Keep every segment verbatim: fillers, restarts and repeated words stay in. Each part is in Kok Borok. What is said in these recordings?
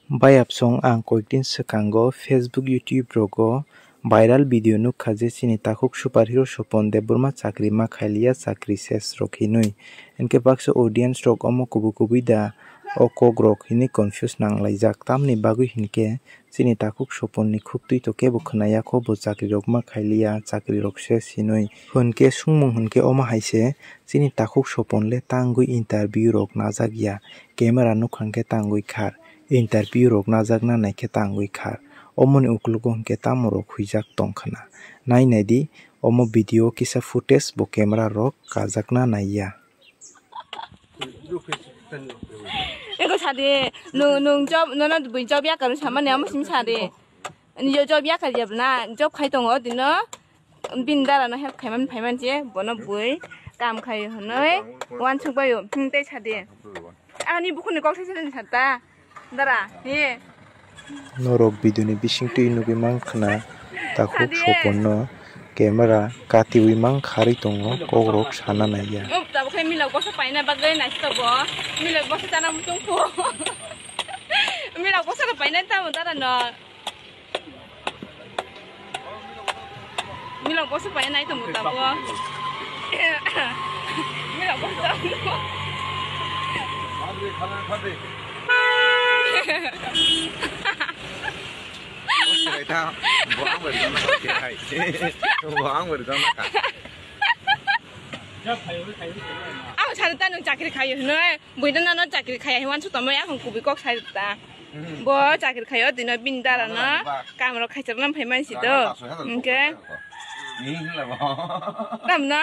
Bayapsong ang koikdin swkango Facebook, YouTube rogo viral video nukha je chini takhuk superhero Sopon Debbarma chakri ma khailiya, chakri ses rok hinwi. Hinkhe baksa audience rok omo kubui kubui da o kok rok hinwi confuse nanglaijak. Tamni bagwi hinkhe chini takhuk Soponni khuktwi to kebo khwnaya kho bo chakri rok ma khailiya, chakri rok ses hinwi. Hinkhe sungmung hinkhe omo hai se chini takhuk Sopon le tangwi interview rok najak ya, camera nukha hinkhe tangwi khar. Interview rok najakna naikhe tangwi khar. Omoni uklogo hinkhe tamo rok huijak tongkhwna. Nai naidi, omo video kisa footage bo camera rok kajakna naiya. Eko sadi, nung, nung job, nono bui job yakarwi samani amo simi sadi. Yo job yakar ya bwna, job khai tongo dino. Bini dara no help khaimani phaiman je, bono bui kam khai hwnwi wansuk baio, hmm, tei sadi. Ani bukhuni kok sai sai sata, dara, he. Norok video ni bising twi nugwi mankha na, takhuk Sopon no camera katiwi mankharwi tongo, kok rok sana naiya. Tabuk khe milok boso paina bagwi naisik tongo, milok boso chana muchung phu. Milok boso rok paina tamo dara no. Milok boso pai nai tongo tabuk. Milok boso. Ang sari ta nung chakri khayo hinoi, buino nano chakri khaya hinwi wansuk tongmani, ang kubui kok sai ta. Bo chakri khayo dino bini dara no kam rok khaisa rwna phai mansi do. Hinkhe tam no.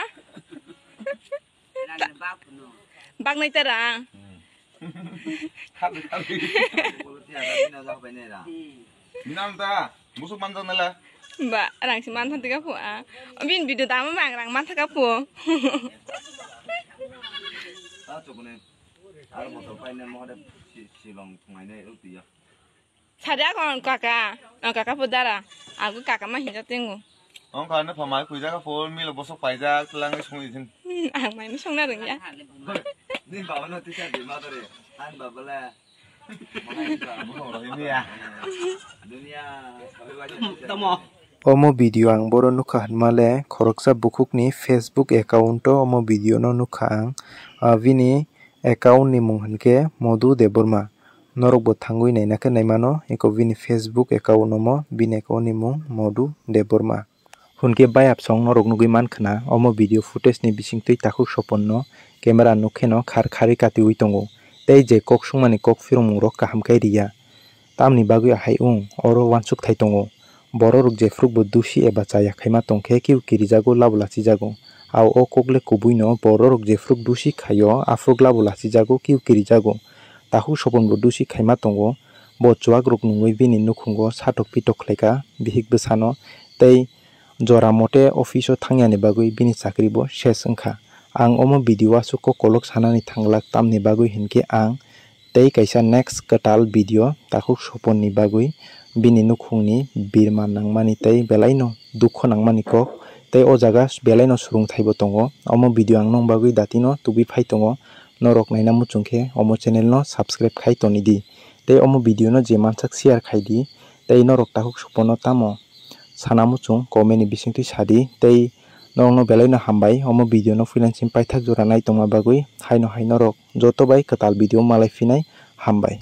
Bak nai tara. Minam ta, musuk manjak nala. Ba, rang si mantha tiga pu a. Bin video dama mang rang mantha ka pu. Aro motor paina mohade si-, silong thungainai rw twiya. Sadi ako kaka, ang kaka pu dara, aku kaka ma hinja tingu. Ang kane phamai kuijak phone milo bosok paijak, twlangwi songwi thin. Hmm, ang mai songna rwngya. Ni baba no tisa di ma dore, ang baba la. Dunia, sabai wajib tisa. Tamo. Omo video ang boro nukha hwnmale khoroksa bukhukni Facebook account-o omo video no nukha ang. Ah, bini account ni mung hinkhe Modhu Debbarma. Norokbo thangwi naina khe naimano, eko bini Facebook account omo bini account ni mung Modhu Debbarma. Hinkhe bayapsong norok nugwi mankhwna omo video footage ni bisingtwi takhuk Sopon no camera nukheno khar kharwi katiwi tongo tei je kok sungmani kok phirongmungrok kaham khe riya. Tamni bagwi ahai wng, oro wansukthai tongo. Bororok jephru bo dusi eba chaya khaima tongkhe keu kirijago labo lachijago. Ao o kokle kubuino bororok jephru dusi khaio aphru labo lachijago keu kirijago. Takhuk Sopon bo dusi khaima tongo. Bo chuakrok nungwi bini nukhungo satok pitok khlaikha bihik bwsano tei jora mote office o thangyani bagwi bini chakri bo ses wngkha. Ang omo video o aswk kok kolok sanani thanglak tamni bagwi hinkhe ang tei kaisa next kwtal video takhuk Sopon ni bagwi bini nukhung ni birma nangmani tei belai no dukho nangmani kok tei o jaga belai no swrwngthai bo tongo. Omo video ang nokni bagwi datino tubui phai tongo. Norok naina muchung khe omo channel no subscribe khai toni di tei omo video no je mansak share khai di tei norok takhuk Sopon no tamo sana muchung comment ni bisingtwi sadi tei norokno belai no hambai omo video no final simi paithak jora nai tongma bagwi haino hai norok joto bai kwtal video malai phinai hambai.